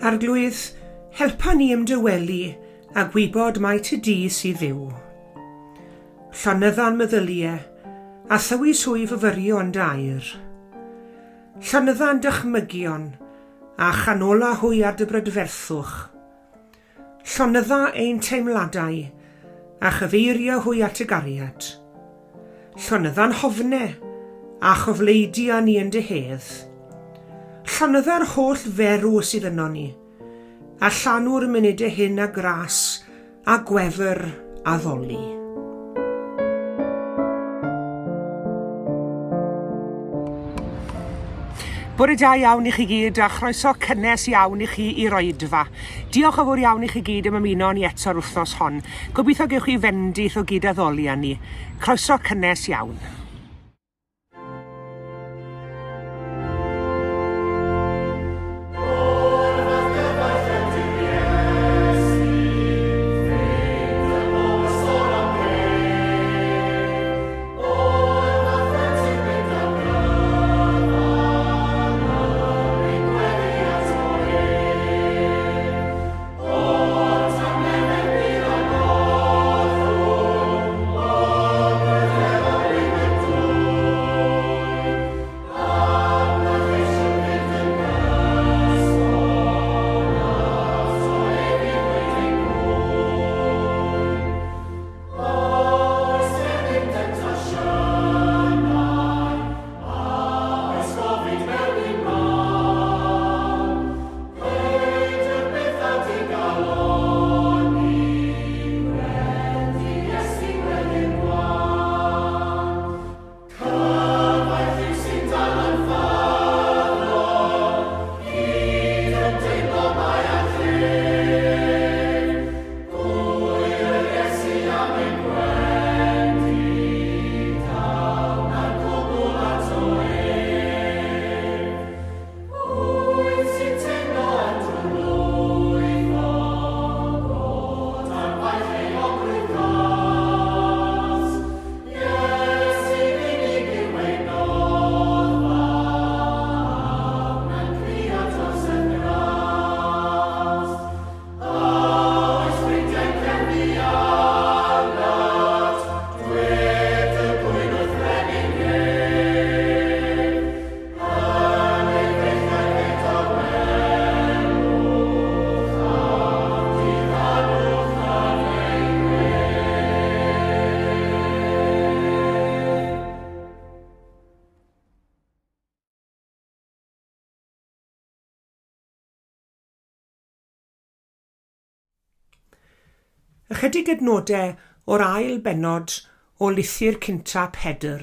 Arglwydd, helpa ni ymdawelu a gwybod mai ty di sydd Dduw. Llonydda'n meddylie, a thywys hwy fyfyrio yn dy air. Llonydda'n dychmygion, a chanola hwy ar dy brydferthwch. Llonydda ein teimladau, a chyfeiria hwy at y gariad. Llonydda'n hofne, a chofleidia ni yn dy hedd. Llonydda'r holl ferw sydd yno ni, a llanw'r munudau hyn â gras a gwefr addoli. Bore da iawn i chi gyd a chroeso cynnes iawn i chi i'r oedfa. Diolch yn fawr iawn i chi gyd am ymuno ni eto'r wythnos hon. Gobeithio gewch chi fendith o gyd-addoli â ni. Croeso cynnes iawn. Ychydig adnodau o'r ail bennod o lythyr cynta Pedr.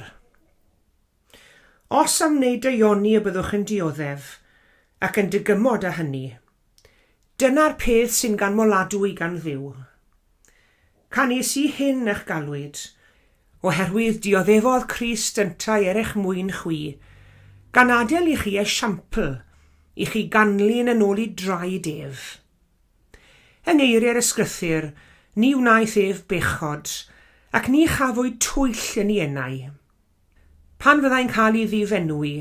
Os am wneud daioni y byddwch yn dioddef, ac yn dygymod â hynny, dyna'r peth sy'n ganmoladwy gan Dduw. Canys i hyn y'ch galwyd, oherwydd dioddefodd Crist yntau er eich mwyn chwi, gan adael i chi esiampl i chi ganlyn yn ôl i draed ef. Yng ngeiriau'r Ysgrythur, ni wnaeth ef bechod, ac ni chafwyd twyll yn ei enau. Pan fyddai'n cael ei ddifenwi,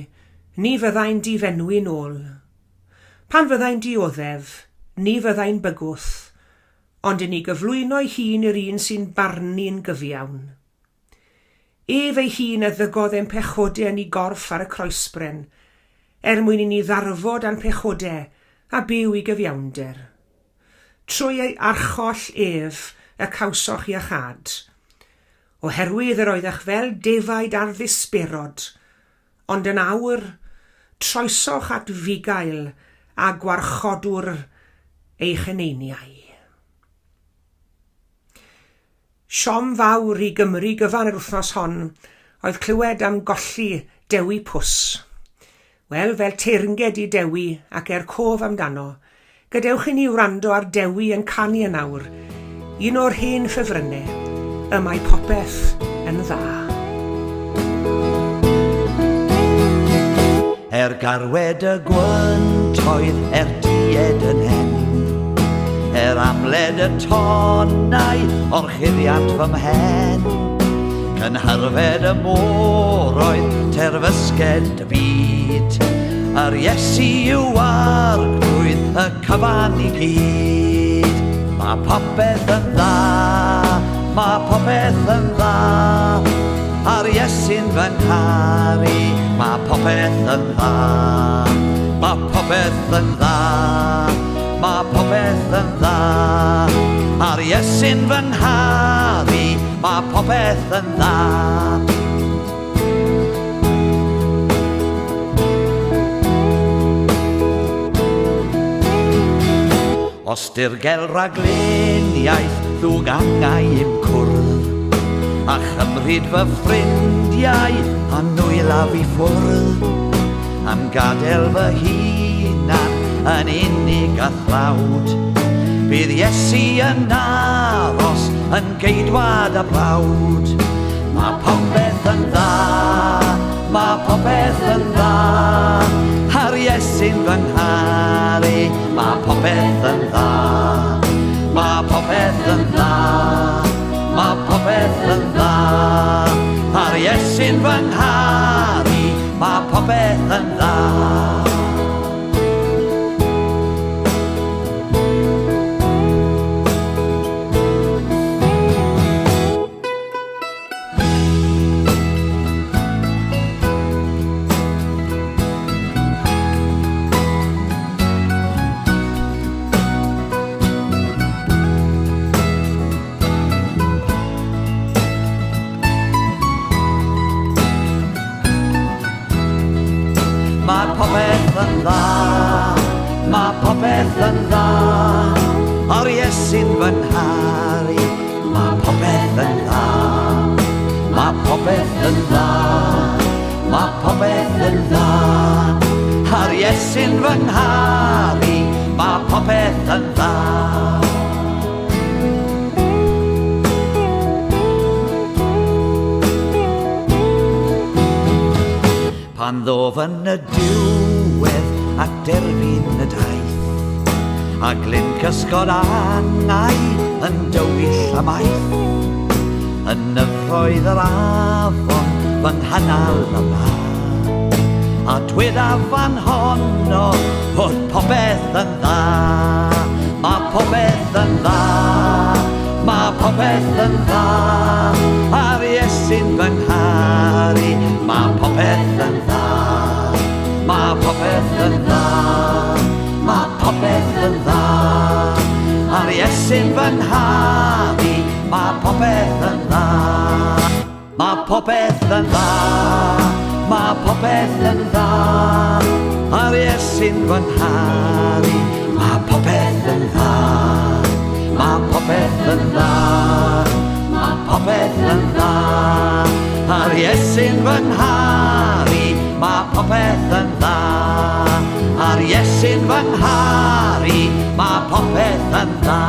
ni fyddai'n difenwi'n ôl. Pan fyddai'n dioddef, ni fyddai'n bygwth, ond yn ei gyflwyno'i hun i'r un sy'n barnu'n gyfiawn. Ef ei hun a ddygodd ein pechode yn i gorff ar y croesbren, er mwyn i ni ddarfod â'n pechode a byw i gyfiawnder. Trwy ei archoll ef y cawsoch iachâd. Oherwydd yr oeddech fel defaid ar ddisberod, ond yn awr, troesoch at fugail a gwarchodwr eich eneiniau. Siom fawr i Gymru gyfan yr wythnos hon oedd clywed am golli Dewi Pws. Wel, fel teyrnged i Dewi ac er cof amdano, gadewch i ni wrando ar Dewi yn canu yn awr, un o'r hen ffefrynnau, Y Mae Popeth yn Dda. Er garwed y gwyntoedd, er dued yn hen, Er amled y tonnau, orchuddiant fy mhen, Cynhyrfed y moroedd, terfysged y byd. Yr Iesu yw arglwydd y cyfan i gyd. Mae popeth yn dda, mae popeth yn dda. A'r Iesu'n fy ngharu, mae popeth yn dda. Mae popeth yn dda, mae popeth yn dda. A'r Iesu'n fy ngharu, mae popeth yn dda. Os dirgel ragluniaeth ddwg angau i'm cwrdd, a chymryd fy ffrindiau a nwyla fi ffwrdd, am gadael fy hunan yn unig a thlawd. Bydd Iesu yn aros yn geidwad a brawd. Mae popeth yn dda, mae popeth yn dda, a'r Iesu'n fy ngharu. Mae popeth yn dda, mae popeth yn dda, mae popeth yn dda, a'r Iesu'n fy ngharu. Mae popeth yn dda. Mae popeth yn dda, mae popeth yn dda, A'r Iesu'n fy ngharu. Mae popeth yn dda, mae popeth yn dda, mae popeth yn dda, A'r Iesu'n fy ngharu, mae popeth yn dda. Pan ddof yn y diwedd at derfyn y daith, a glyn cysgod angau yn dywyll amaeth, yn nyfroedd yr afon fy nghynnal yma, a dwedaf fan honno fod popeth yn dda. Mae popeth yn dda, mae popeth yn dda, a'r Iesu'n fy ngharu. Mae popeth yn dda, mae popeth yn dda, mae popeth yn dda, a'r Iesu'n fy ngharu. Mae popeth yn dda. Mae popeth yn dda, mae popeth yn dda, a'r Iesu'n fy ngharu. Mae popeth yn dda, mae popeth yn dda, mae popeth yn dda, a'r Iesu'n fy ngharu. Mae popeth yn dda, a'r Iesu'n fy ngharu. Mae popeth yn dda.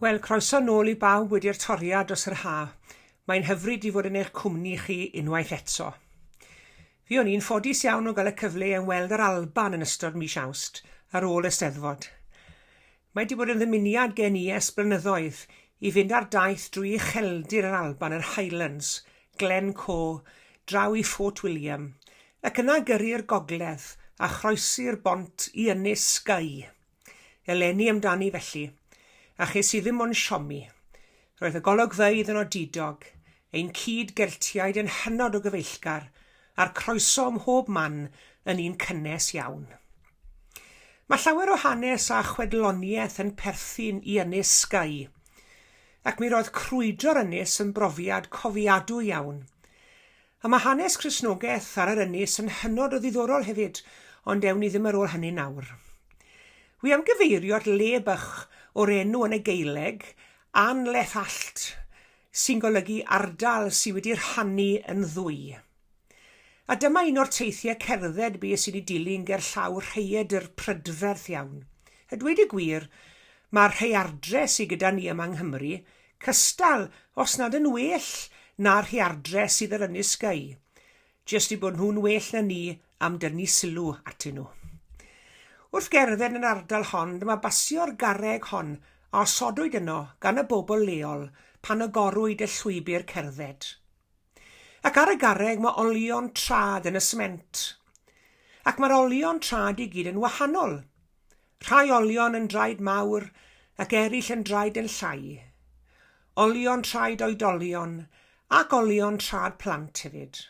Wel, croeso nôl i bawb wedi'r toriad dros yr ha. Mae'n hyfryd i fod yn eich cwmni chi unwaith eto. Fi o'n i'n ffodus iawn o gael y cyfle i ymweld â'r Alban yn ystod mis Awst ar ôl y Steddfod. Mae 'di bod yn ddymuniad gen i ers blynyddoedd i fynd ar daith drwy ucheldir yr Alban, yr Highlands, Glen Coe, draw i Fort William, ac yna gyrru i'r gogledd a chroesi'r bont i Ynys Skye. Eleni amdani felly, a ches i ddim ond siomi. Roedd y golygfeydd yn odidog, ein cyd-Geltiaid yn hynod o gyfeillgar, a'r croeso ym mhob man yn un cynnes iawn. Mae llawer o hanes a chwedloniaeth yn perthyn i Ynys Skye, ac mi roedd crwydro'r ynys yn brofiad cofiadwy iawn. A mae hanes Cristnogaeth ar yr ynys yn hynod o ddiddorol hefyd, ond ewn ni ddim ar ôl hynny nawr. Wi am gyfeirio at le bych o'r enw yn y Gaeleg, An Leth Allt, sy'n golygu ardal sy wedi rhannu yn ddwy. A dyma un o'r teithiau cerdded bues i'n ei dilyn ger llaw rhaeadr prydferth iawn. A dweud y gwir, mae'r rhaeadre sy gyda ni yma yng Nghymru cystal, os nad yn well, na'r rhaeadre sydd ar Ynys Skye. Jyst eu bod nhw'n well na ni am dynnu sylw atyn nhw. Wrth gerdded yn yr ardal hon, dyma basio'r garreg hon a osodwyd yno gan y bobl leol pan agorwyd y llwybr cerdded. Ac ar y garreg mae olion trad yn y sment. Ac mae'r olion trad i gyd yn wahanol. Rhai olion yn draed mawr ac eraill yn draed yn llai. Olion traed oedolion ac olion trad plant hefyd.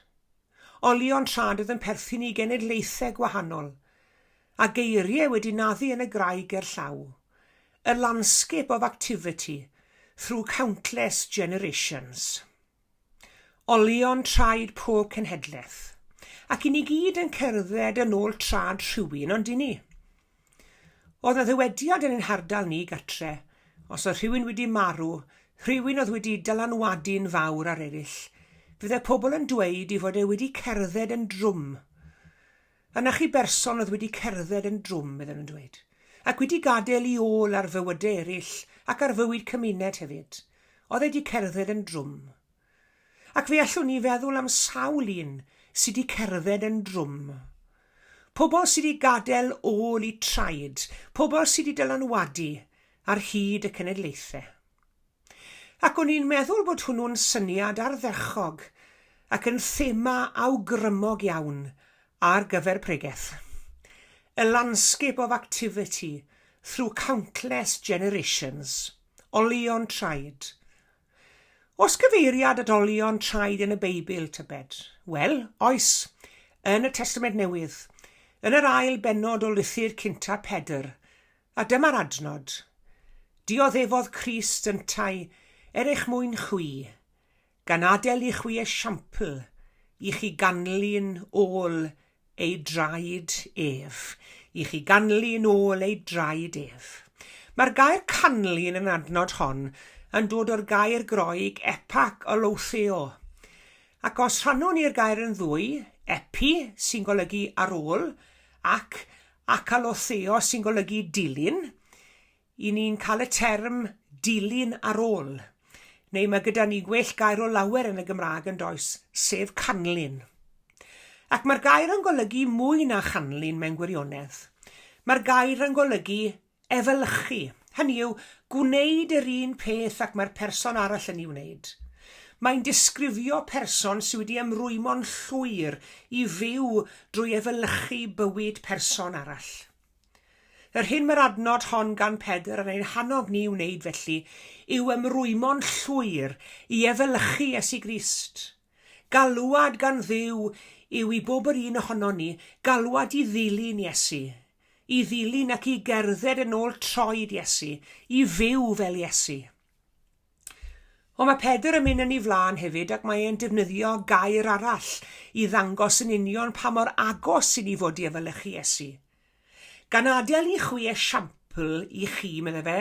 Olion trad oedd yn perthyn i genedlaethau gwahanol, a geiriau wedi naddu yn y graig gerllaw, A landscape of activity through countless generations. Olion traed pob cenhedlaeth. Ac i ni gyd yn cerdded yn ôl trad rhywun, ond i ni? Oedd 'na ddywediad yn ein hardal ni gatre, os oedd rhywun wedi marw, rhywun oedd wedi dylanwadu'n fawr ar eraill, fydde pobl yn dweud ei fod e wedi cerdded yn drwm. A 'na chi berson oedd wedi cerdded yn drwm, bydden nhw'n dweud. Ac wedi gadael i ôl ar fywydau eraill ac ar fywyd cymuned hefyd. Oedd e 'di cerdded yn drwm. Ac fe allwn ni feddwl am sawl un sy 'di cerdded yn drwm. Pobl sy 'di gadael ôl i traed, pobl sy 'di dylanwadu ar hyd y cenedlaethau. Ac o'n i'n meddwl bod hwnnw'n syniad ardderchog ac yn thema awgrymog iawn ar gyfer pregeth. A landscape of activity through countless generations. Olion traed. Oes cyfeiriad at olion traed yn y Beibl, tybed? Wel, oes. Yn y Testament Newydd, yn yr ail bennod o lythyr cynta Pedr, a dyma'r adnod, Dioddefodd Crist yntau er eich mwyn chwi, gan adael i chwi esiampl i chi ganlyn ôl ei draed ef, i chi ganlyn ôl ei draed ef. Mae'r gair canlyn yn adnod hon yn dod o'r gair Groeg epak oloutheo. Ac os rhannwn ni'r gair yn ddwy, epi sy'n golygu ar ôl ac akalotheo sy'n golygu dilyn, 'Y ni'n cael y term 'dilyn ar ôl', neu mae gyda ni gwell gair o lawer yn y Gymraeg yn does, sef canlyn. Ac mae'r gair yn golygu mwy na chanlyn mewn gwirionedd. Mae'r gair yn golygu efelychu, hynny yw, gwneud yr un peth ac mae'r person arall yn ei wneud. Mae'n disgrifio person sydd wedi ymrwymo'n llwyr i fyw drwy efelychu bywyd person arall. Yr hyn mae'r adnod hon gan Pedr yn ein hannog ni i wneud felly yw ymrwymo'n llwyr i efelychu Iesu Grist. Galwad gan Dduw yw i bob yr un ohonon ni, galwad i ddilyn Iesu, i ddilyn ac i gerdded yn ôl troed Iesu, i fyw fel Iesu. Ond mae Pedr yn mynd yn ei flaen hefyd ac mae e'n defnyddio gair arall i ddangos yn union pa mor agos i ni fod i efelychu Iesu. Gan adael i chwi esiampl i chi, medde fe,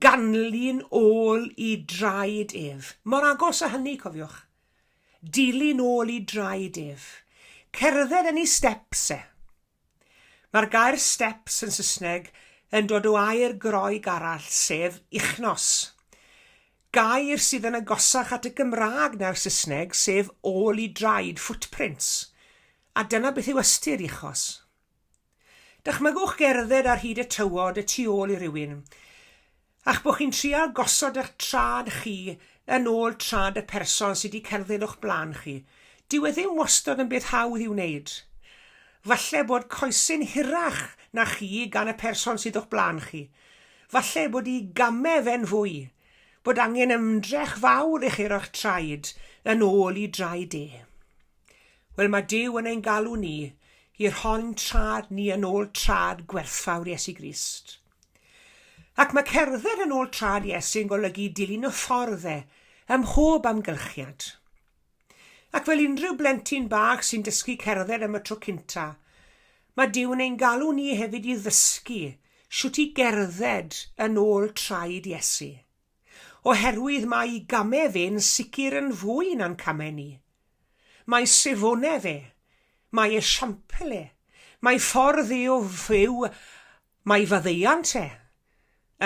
ganlyn ôl i draed ef. Mor agos â hynny, cofiwch. Dilyn ôl i draed ef. Cerdded yn ei steps e. Mae'r gair steps yn Saesneg yn dod o air Groeg arall, sef ichnos. Gair sydd yn agosach at y Gymraeg na'r Saesneg, sef ôl i draed, footprints. A dyna beth yw ystyr ichos. Dychmygwch gerdded ar hyd y tywod y tu ôl i rywun, a'ch bod chi'n trial gosod eich trad chi yn ôl trad y person sydd wedi cerdded o'ch blaen chi. Dyw e ddim wastad yn beth hawdd i'w wneud. Falle bod coesyn hirach na chi gan y person sydd o'ch blaen chi. Falle bod i gamau fe'n fwy. Bod angen ymdrech fawr i chi roi'ch traed yn ôl i draed e. Wel, mae Duw yn ein galw ni i rhoi'n trad ni yn ôl trad gwerthfawr Iesu Grist. Ac mae cerdded yn ôl trad Iesu yn golygu dilyn y ffordd e ym mhob amgylchiad. Ac fel unrhyw blentyn bach sy'n dysgu cerdded am y tro cynta, mae Duw yn ein galw ni hefyd i ddysgu shwt i gerdded yn ôl traed Iesu. Oherwydd mae ei gamau fe'n sicr yn fwy na'n camau ni. Mae safonau fe, mae esiampl e, mae ffordd e o fyw. Mae faddeuant e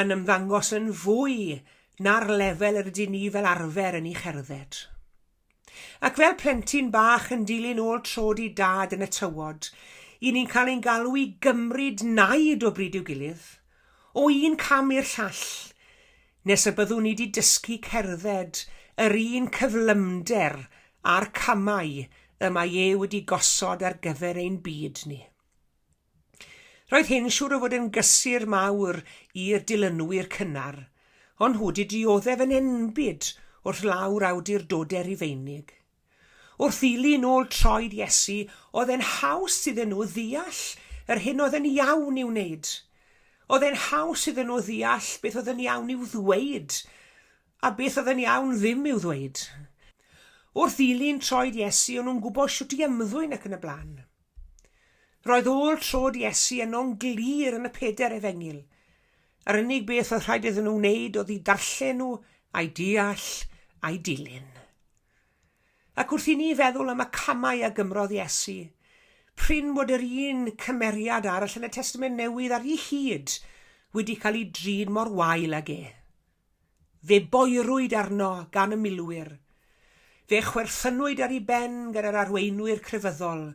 yn ymddangos yn fwy na'r lefel yr ydyn ni fel arfer yn ei cherdded. Ac fel plentyn bach yn dilyn ôl trod i dad yn y tywod, i ni'n cael ein galw i gymryd naid o bryd i'w gilydd, o un cam i'r llall, nes y byddwn ni 'di dysgu cerdded yr un cyflymder â'r camau y mae e wedi gosod ar gyfer ein byd ni. Roedd hyn siŵr o fod yn gysur mawr i'r dilynwyr cynnar, ond nhw 'di dioddef yn enbyd wrth law'r awdurdodau Rufeinig. Wrth ddilyn ôl troed Iesu, oedd e'n haws iddyn nhw ddeall yr hyn oedd yn iawn i'w wneud. Oedd e'n haws iddyn nhw ddeall beth oedd yn iawn i'w ddweud a beth oedd yn iawn ddim i'w ddweud. Wrth ddilyn troed Iesu, o'n nhw'n gwybod shwt i ymddwyn ac yn y blaen. Roedd ôl trod Iesu yno'n glir yn y pedair efengyl. Yr unig beth oedd rhaid iddyn nhw wneud oedd i darllen nhw, a'i deall, a'i dilyn. Ac wrth i ni feddwl am y camau a gymrodd Iesu, prin bod yr un cymeriad arall yn y Testament Newydd ar ei hyd wedi cael ei drin mor wael ag e. Fe boerwyd arno gan y milwyr. Fe chwerthynwyd ar ei ben gan yr arweinwyr crefyddol.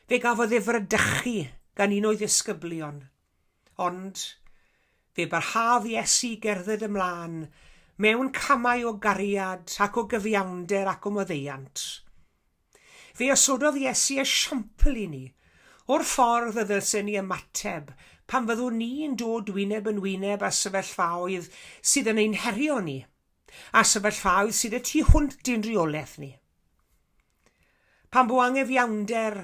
Fe gafodd ei fradychu gan un o'i ddisgyblion. Ond, fe barhaodd Iesu i gerdded ymlaen mewn camau o gariad ac o gyfiawnder ac o maddeuant. Fe osododd Iesu esiampl i ni o'r ffordd y ddylsen ni ymateb pan fyddwn ni'n dod wyneb yn wyneb â sefyllfaoedd sydd yn ein herio ni, a sefyllfaoedd sydd y tu hwnt i'n rheolaeth ni. Pan bo angyfiawnder,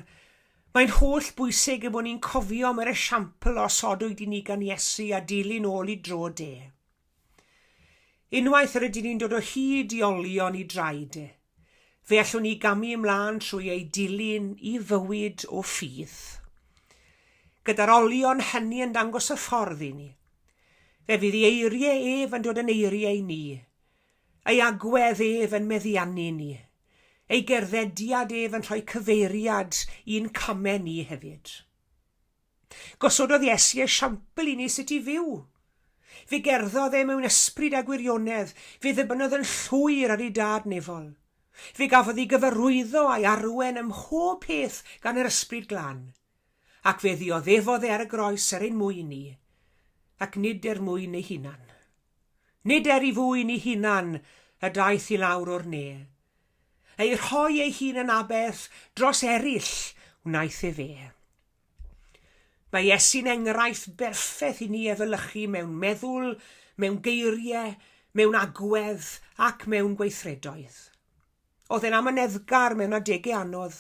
mae'n holl bwysig ein bod ni'n cofio am yr esiampl a osodwyd i ni gan Iesu a dilyn ôl i dro de. Unwaith yr ydyn ni'n dod o hyd i olion i draed e, fe allwn ni gamu ymlaen trwy ei dilyn i fywyd o ffydd. Gyda'r olion hynny yn dangos y ffordd i ni, fe fydd ei eiriau ef yn dod yn eiriau i ni, ei agwedd ef yn meddiannu ni, ei gerddediad ef yn rhoi cyfeiriad i'n camau ni hefyd. Gosododd Iesu esiampl i ni sut i fyw. Fe gerddodd e mewn ysbryd a gwirionedd, fe ddibynnodd yn llwyr ar ei Dad nefol. Fe gafodd ei gyfarwyddo a'i arwen ym mhob peth gan yr Ysbryd Glân. Ac fe ddioddefodd e ar y groes er ein mwyn ni, ac nid er mwyn ei hunan. Nid er i fwyn ei hunan y daeth i lawr o'r ne. Ei rhoi ei hun yn aberth dros eraill wnaeth e fe. Mae Iesu'n enghraifft berffaith i ni efelychu mewn meddwl, mewn geiriau, mewn agwedd ac mewn gweithredoedd. Oedd e'n amyneddgar mewn adegau anodd.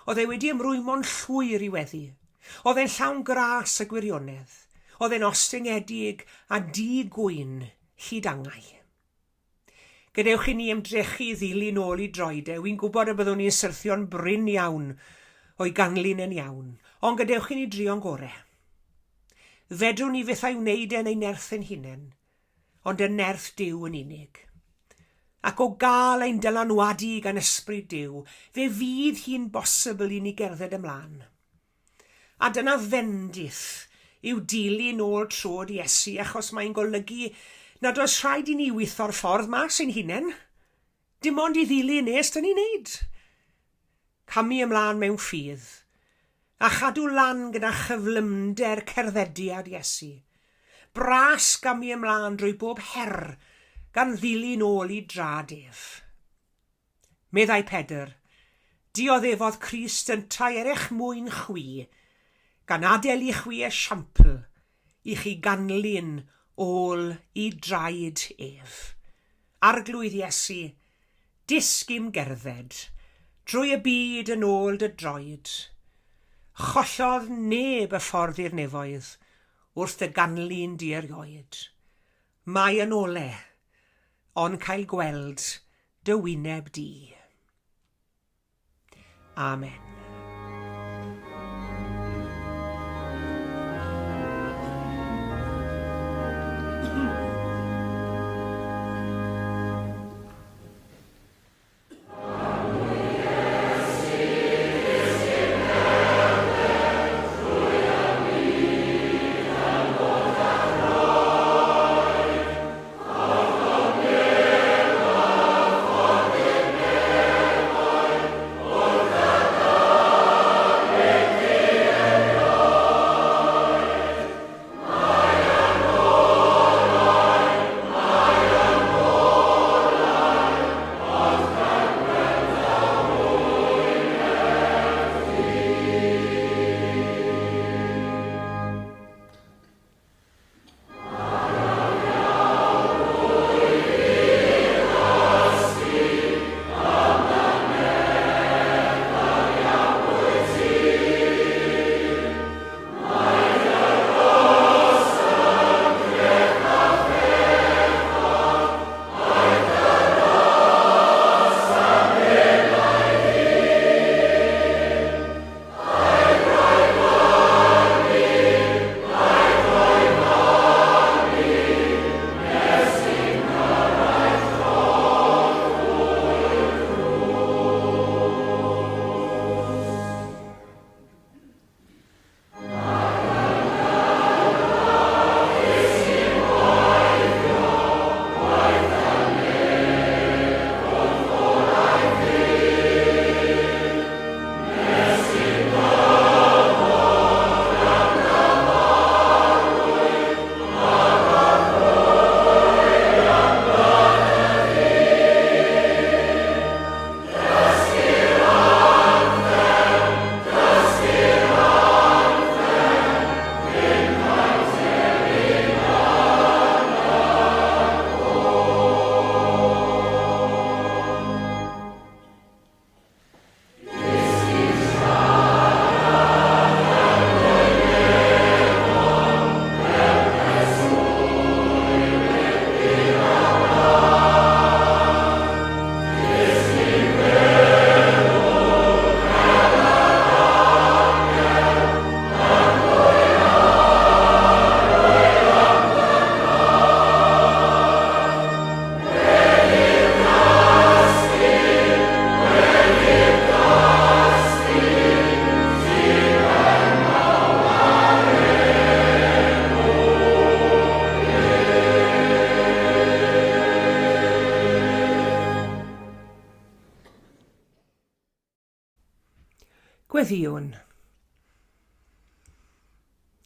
Oedd e wedi ymrwymo'n llwyr i weddi. Oedd e'n llawn gras a gwirionedd. Oedd e'n ostyngedig a di-gŵyn hyd angau. Gadewch i ni ymdrechu i ddilyn ôl i droed e. Wi'n gwybod y byddwn ni'n syrthio'n brin iawn o'i ganlyn e'n iawn, ond gadewch i ni drio'n gore. Fedrwn ni fyth a'i wneud e yn ein nerth ein hunain, ond yn nerth Duw yn unig. Ac o gael ein dylanwadu gan Ysbryd Duw, fe fydd hi'n bosibl i ni gerdded ymlaen. A dyna fendith yw dilyn ôl trod Iesu achos mae'n golygu nad oes rhaid i ni witho'r ffordd mas ein hunain. Dim ond i ddilyn e 'sdyn ni'n neud. Camu ymlaen mewn ffydd, a chadw lan gyda chyflymder cerddediad Iesu. Bras gamu ymlaen drwy bob her gan ddilyn ôl i drad ef. Meddai Pedr, Dioddefodd Crist yntau er eich mwyn chwi, gan adael i chwi esiampl i chi ganlyn ôl i draed ef. Arglwydd Iesu, dysg i'm gerdded drwy y byd yn ôl dy droed. Chollodd neb y ffordd i'r nefoedd wrth dy ganlyn di erioed. Mae yn ole, ond cael gweld dy wyneb di. Amen.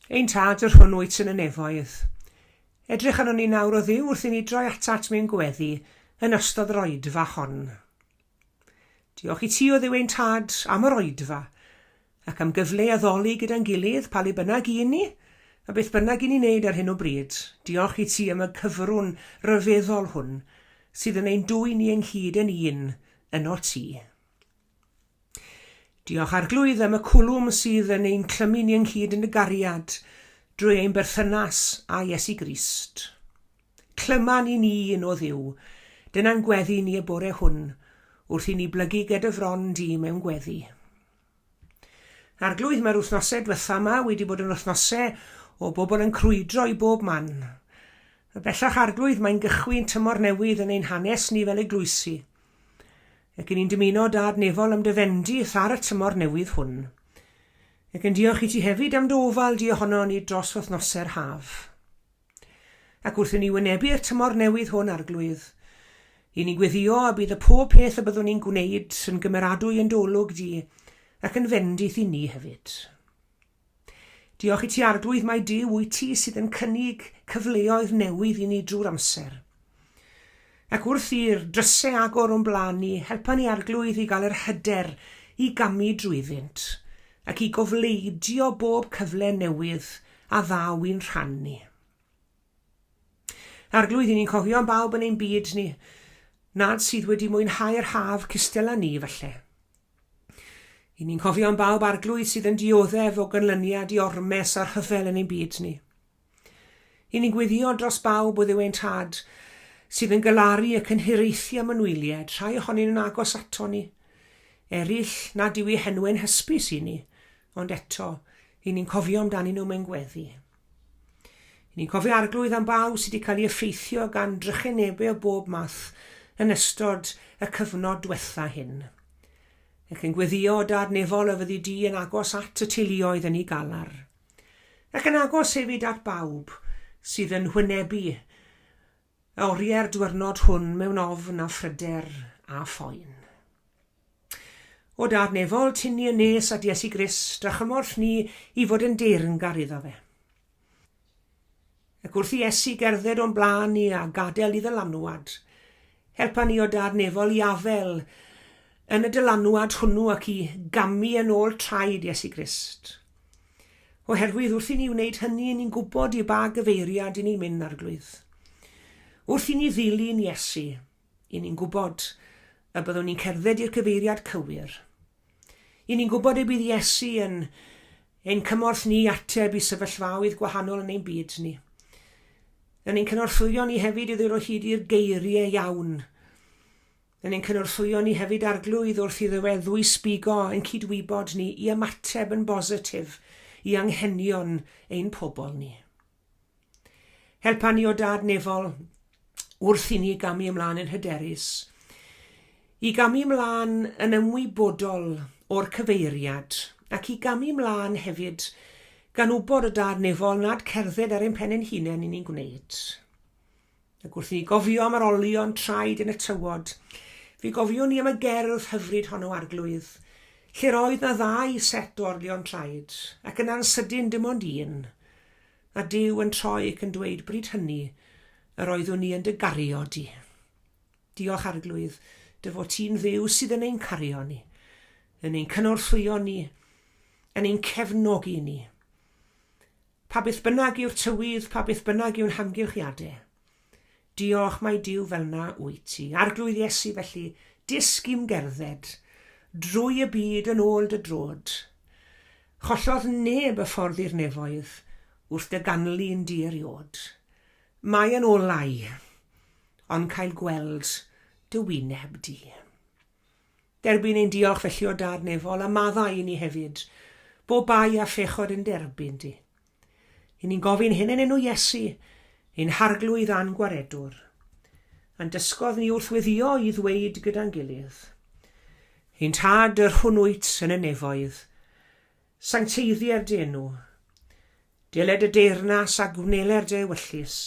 Ein Tad, yr hwn wyt yn y nefoedd. Edrych arnon ni nawr o Dduw wrth i ni droi atat mewn gweddi yn ystod yr oedfa hon. Diolch i ti o Dduw ein Tad am yr oedfa ac am gyfle i addoli gyda'n gilydd pa le bynnag i ni a beth bynnag i ni'n neud ar hyn o bryd. Diolch i ti am y cyfrwn ryfeddol hwn sydd yn ein dwyn ni ynghyd yn un yno ti. Diolch Arglwydd am y cwlwm sydd yn ein clymu ni ynghyd yn dy gariad drwy ein berthynas â Iesu Grist. Clyma ni'n un o Dduw, dyna'n gweddi ni y bore hwn wrth i ni blygu gyda fron di mewn gweddi. Arglwydd, mae'r wythnosau diwetha yma wedi bod yn wythnosau o bobl yn crwydro i bob man. A bellach Arglwydd, mae'n gychwyn tymor newydd yn ein hanes ni fel eglwysi. Ac i ni'n dymuno Dad nefol am dy fendith ar y tymor newydd hwn. Ac yn diolch i ti hefyd am dy ofal di ohono ni dros wythnosau'r haf. Ac wrth i ni wynebu'r tymor newydd hwn, Arglwydd, i ni'n gweddio a bydd y pob peth y byddwn ni'n gwneud yn gymeradwy yn dy olwg di ac yn fendith i ni hefyd. Diolch i ti Arglwydd mai Duw wyt ti sydd yn cynnig cyfleoedd newydd i ni drwy'r amser. Ac wrth i'r drysau agor o'n blaen ni, helpa ni Arglwydd i gael yr hyder i gamu drwyddynt ac i gofleidio bob cyfle newydd a ddaw i'n rhan ni. Arglwydd, i ni'n cofio am bawb yn ein byd ni nad sydd wedi mwynhau'r haf cystel â ni, falle. I ni'n cofio am bawb arglwydd sydd yn dioddef o ganlyniad i ormes a rhyfel yn ein byd ni. I ni'n gweddio dros bawb o Dduw ein Tad sydd yn galaru ac yn hiraethu am anwyliaid, rhai ohonyn nhw'n agos ato ni, eraill nad yw eu henwau'n hysbys i ni, ond eto, i ni'n cofio amdanyn nhw mewn gweddi. I ni'n cofio Arglwydd am bawb sydd wedi cael ei effeithio gan drychinebau o bob math yn ystod y cyfnod dwetha hyn. Ac yn gweddio, Dad nefol, y fyddi di yn agos at y teuluoedd yn eu galar. Ac yn agos hefyd at bawb sydd yn hwynebu y oriau'r dwyrnod hwn mewn ofn a phryder a phoen. O Dad nefol, tyn ni yn nes at Iesu Grist a chymorth ni i fod yn deyrngar iddo fe. Ac wrth i Iesu gerdded o'n blaen ni a gadael i ddylanwad, helpa ni o Dad nefol i afel yn y dylanwad hwnnw ac i gamu yn ôl traed Iesu Grist. Oherwydd wrth i ni wneud hynny, ni'n gwybod i ba gyfeiriad i ni'n mynd, Arglwydd. Wrth i ni ddilyn Iesu, i ni'n gwybod y byddwn ni'n cerdded i'r cyfeiriad cywir. I ni'n gwybod y bydd Iesu yn ein cymorth ni i ateb i sefyllfaoedd gwahanol yn ein byd ni. Yn ein cynorthwyo ni hefyd i ddod o hyd i'r geiriau iawn. Yn ein cynorthwyo ni hefyd Arglwydd wrth iddo fe ddwysbigo ein cydwybod ni i ymateb yn bositif i anghenion ein pobl ni. Helpa ni o Dad nefol wrth i ni gamu ymlaen yn hyderus, i gamu ymlaen yn ymwybodol o'r cyfeiriad ac i gamu ymlaen hefyd gan wybod o Dad nefol nad cerdded ar ein pen ein hunain i ni'n gwneud. Ac wrth i ni gofio am yr olion traed yn y tywod, fe gofiwn ni am y gerdd hyfryd hon o Arglwydd, lle'r oedd 'na ddau set o olion traed, ac yna'n sydyn dim ond un. A Duw yn troi ac yn dweud, bryd hynny, yr oeddwn i yn dy gario di. Diolch Arglwydd, dy fod ti'n Dduw sydd yn ein cario ni, yn ein cynorthwyo ni, yn ein cefnogi ni. Pa beth bynnag yw'r tywydd, pa beth bynnag yw'n hamgylchiadau. Diolch mai Duw fel'na wyt ti. Arglwydd Iesu, felly, dysg i'm gerdded drwy y byd yn ôl dy drod. Chollodd neb y ffordd i'r nefoedd wrth dy ganlyn di eriôd. Mae yn olau, ond cael gweld dy wyneb di. Derbyn ein diolch felly o Dad nefol, a maddau i ni hefyd, bob bai a phechod yn derbyn di. I ni'n gofyn hyn yn enw Iesu, ein Harglwydd a'n Gwaredwr. A'n dysgodd ni wrth weddio i ddweud gyda'n gilydd, Ein Tad yr hwn wyt yn y nefoedd, sancteiddier dy enw, deled y deyrnas a gwneler dy ewyllys,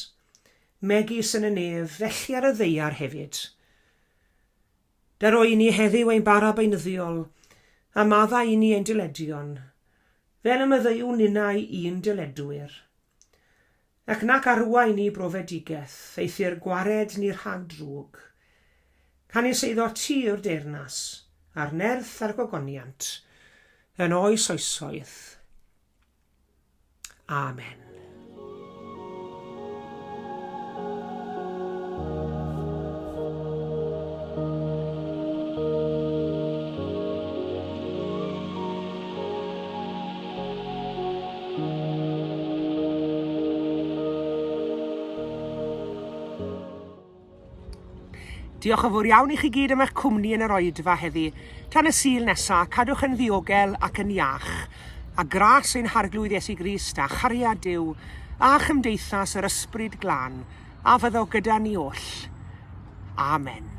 megis yn y nef, felly ar y ddaear hefyd. Daro i ni heddiw ein bara beunyddiol, a maddau i ni ein dyledion, Fel y maddeuwn ninnau i'n dyledwyr. Ac nac arwain ni brofedigaeth, eithr gwared ni rhag drwg. Canys eiddo ti yw'r deyrnas, a'r nerth a'r gogoniant, yn oes oesoedd. Amen. Diolch yn fawr iawn i chi gyd am eich cwmni yn yr oedfa heddi. Tan y Sul nesa, cadwch yn ddiogel ac yn iach. A gras ein Harglwydd Iesu Grist a chariad Duw a chymdeithas yr Ysbryd Glân a fyddo gyda ni oll. Amen.